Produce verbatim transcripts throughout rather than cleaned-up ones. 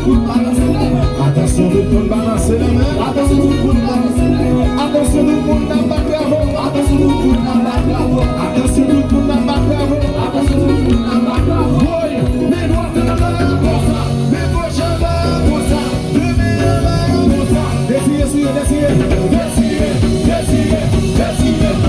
Atansyon tout moun balanse nan men. Atansyon tout moun balanse nan men. Atansyon tout moun nan bat bravo. Atansyon tout moun nan bat bravo. Atansyon tout moun nan bat bravo. Atansyon tout moun nan bat bravo. Woy, men dwat anlè konsa, men goch anba konsa, men men anba konsa. Desiye sou yo, desiye, desiye, desiye, desiye.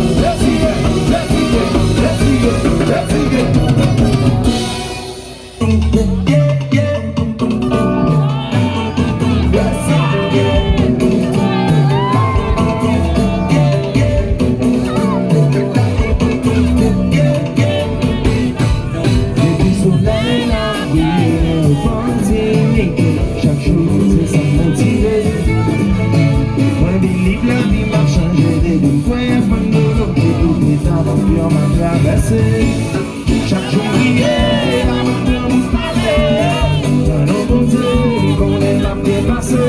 Depi solèy la briye, lè yo panse, chak jou se sa k motive. Mwen believe lavi m ap chanje depi m kwè fannolo, se tout etap yon m ap travèse. Chak jou m priye, lavi m pran pou pale. Nan non Bondye, m konnen m ap depase.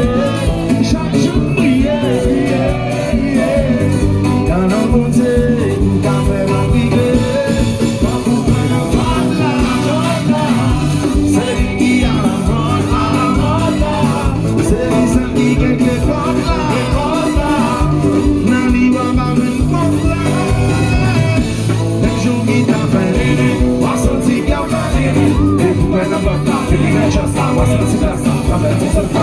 Chak jou m priye, priye, priye. Nan non Bondye, pou ka fè m ap rive. Tankou pran nan pòt la, pòt la. Se li ki avan, avan la. Se li sèl ki gen kle pòt la, pòt la. Nan li w ap jwenn pòt la. Menm jou ki ta fè nini, w a santi kè w fè nini. Depi w wè nan pòt la, depi nan chans la, w a santi plas la, w a fè ti soti.